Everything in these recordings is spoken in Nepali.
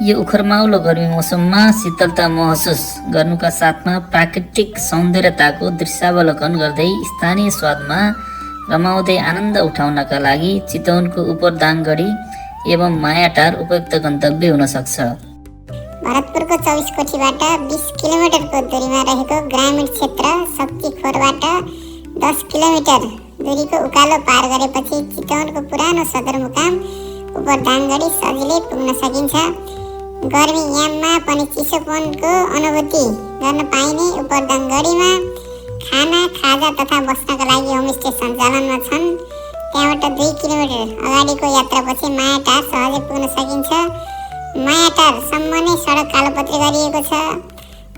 यो उखरमाउलो गर्मी मौसममा शीतलता महसुस गर्नुका साथमा प्राकृतिक सौन्दर्यताको दृश्यावलोकन गर्दै स्थानीय स्वादमा रमाउँदै आनन्द उठाउनका लागि चितवनको उपरदाङगढी एवं मायाटार उपयुक्त गन्तव्य हुन सक्छ। भरतपुरको 24 कोठीबाट 20 किलोमिटरको दूरीमा रहेको ग्रामीण क्षेत्र शक्तिखोरबाट 10 किलोमिटर दूरीको उकालो पार गरेपछि चितवनको पुरानो सदरमुकाम उपरदाङगढी सजिलै पुग्न सकिन्छ। गर्मी याममा पनि चिसोपनको अनुभूति गर्न पाइने उपरदाङगढीमा खाना खाजा तथा बस्नका लागि होमस्टे सञ्चालनमा छन्। त्यहाँबाट 2 किलोमिटर अगाडिको यात्रापछि मायाटार सहजै पुग्न सकिन्छ। मायाटारसम्म नै सडक कालोपत्री गरिएको छ।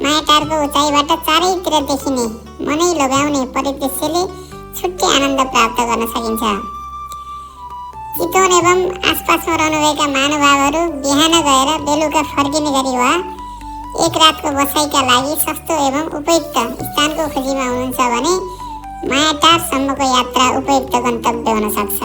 मायाटारको उचाइबाट चारैतिर देखिने मनै लोभ्याउने परिदृश्यले छुट्टै आनन्द प्राप्त गर्न सकिन्छ। चितवन एवं आसपासमा रहनुभएका महानुभावहरू बिहान गएर बेलुका फर्किने गरी वा एक रातको बसाइका लागि सस्तो एवं उपयुक्त स्थानको खोजीमा हुनुहुन्छ भने मायाटारसम्मको यात्रा उपयुक्त गन्तव्य हुन सक्छ।